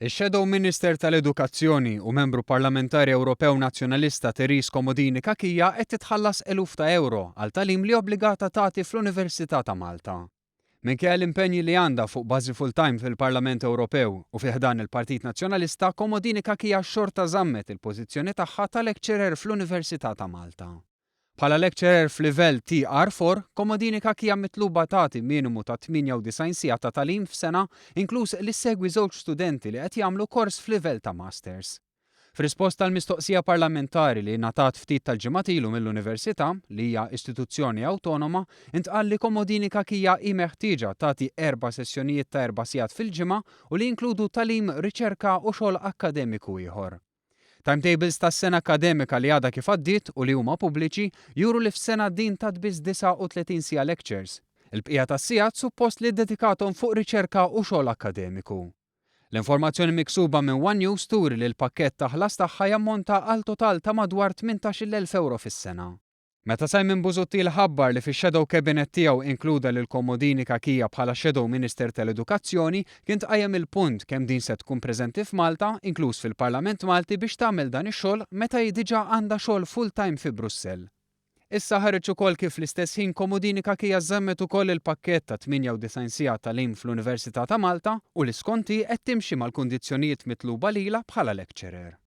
Ix-Shadow Minister tal-Edukazzjoni u Membru Parlamentari Ewropew Nazzjonalista Therese Comodini Cachia qed titħallas eluf ta' ewro għal tagħlim li obbligata tagħti fl-Università ta' Malta. Minkejja l-impenji li għandha fuq bażi full-time fil-Parlament Ewropew u fi ħdan il-Partit Nazzjonalista, Comodini Cachia xorta żammet il-pożizzjoni tagħha ta' lecturer fl-Università ta' Malta. Bħala lecturer f'livell TR4, Comodini Cachia mitluba tagħti minimu ta' 98 siegħa ta' tagħlim f'sena, inkluż li ssegwi żewġ studenti li qed jagħmlu kors f'livell ta' Masters. F'risposta għal mistoqsija parlamentari li ngħatat ftit tal-ġimgħat ilu mill-Università, li hija istituzzjoni awtonoma, intqal li Comodini Cachia hi meħtieġa tagħti erba' sessjonijiet ta' erba' sigħat fil-ġimgħa u li jinkludu tagħlim, riċerka u xogħol akkademiku ieħor. Timetables tas-sena akkademika li għadha kif għaddiet u li huma pubbliċi juru li f'sena din tat biss 39 siegħa lectures. Il-bqija tas-sigħat suppost li ddedikathom fuq riċerka u xogħol akkademiku. L-informazzjoni miksuba minn one News turi li l-pakkett ta' ħlas tagħha jammonta għal total ta' madwar 18,000 ewro fis-sena. Meta Simon Busuttil ħabbar li fix-shadow cabinet tiegħu inkluda lil Comodini Cachia bħala Shadow Minister tal-Edukazzjoni, kien tqajjem il-punt kemm din se tkun preżenti f'Malta, inkluż fil-Parlament Malti biex tagħmel dan ix-xogħol meta hi diġà għandha xogħol full-time fi Brussell. Issa ħareġ ukoll kif fl-istess ħin Comodini Cachia żammet ukoll il-pakkett ta' 98 siegħa tagħlim fl-Università ta' Malta u li skont hi qed timxi mal-kundizzjonijiet mitluba lilha bħala lecturer.